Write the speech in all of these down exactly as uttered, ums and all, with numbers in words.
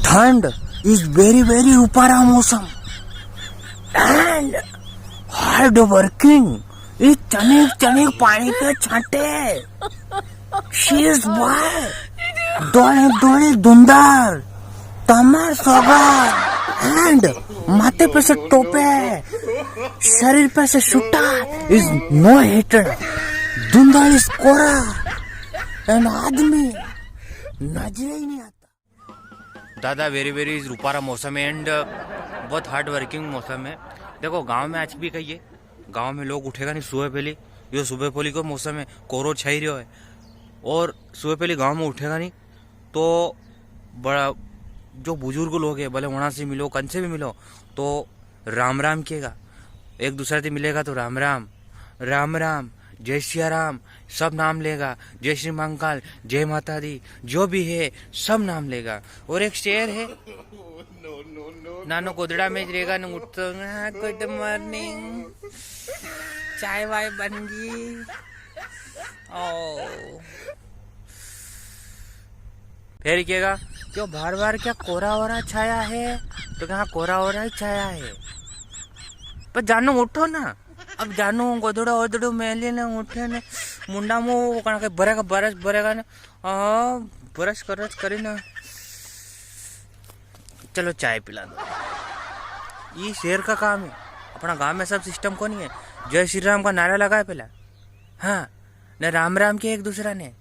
Hand is very very रुपारा मौसम and hard working is चनिक चनिक पानी के छांटे। She is boy दोने दोने धुंधार तमार सोगन। And माथे पे से टोपे, शरीर पे से सुटा is no hated। Dhundhar is Quora and आदमी नजरे ही नहीं आता। दादा, very very रुपारा मौसम है and बहुत हार्ड वर्किंग मौसम है। देखो, गांव में आज भी कही है, गांव में लोग उठेगा नी सुबह पहली। यो सुबह पहली को मौसम है, कोरो छाई रह्यो है और सुबह पहली गांव में उठेगा नी तो बड़ा, जो बुजुर्ग लोग है, भले वहां से मिलो, कन से भी मिलो, तो राम राम केगा, एक दूसरा से मिलेगा तो राम राम, राम राम, जय सिया राम, सब नाम लेगा, जय श्री महाकाल, जय माता दी, जो भी है सब नाम लेगा। और एक शेर है, नानो गोदड़ा में ज रेगा ने उठतो, "हाँ, गुड मॉर्निंग, चाय वाय बन गई।" ओ। फिर कहेगा, "क्यों बार बार क्या कोरा ओरा छाया है?" तो कहा, "कोरा ओरा ही छाया है।" पर जानो उठो ना, अब जानो गोदड़ो ओदड़ो मेली ने उठे ने मुंडा में वो कणा के बरेगा, ब्रश बरेगा ने, आ, ब्रश करस करी ना, चलो चाय पिला दो। ये शेर का काम है। अपना गांव में सब सिस्टम कोनी है। जय श्री राम का नारा लगाए पहला, हाँ, ने राम राम के एक दूसरा ने,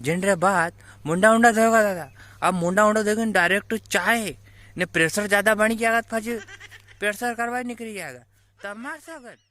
जिनरे बाद मुंडा उंडा धोएगा दादा। अब मुंडा उंडा धोएगा डायरेक्ट चाय, ने प्रेशर ज्यादा बन गया तो फिर प्रेशर करवा ही निकली जाएगा। तमार सोगन।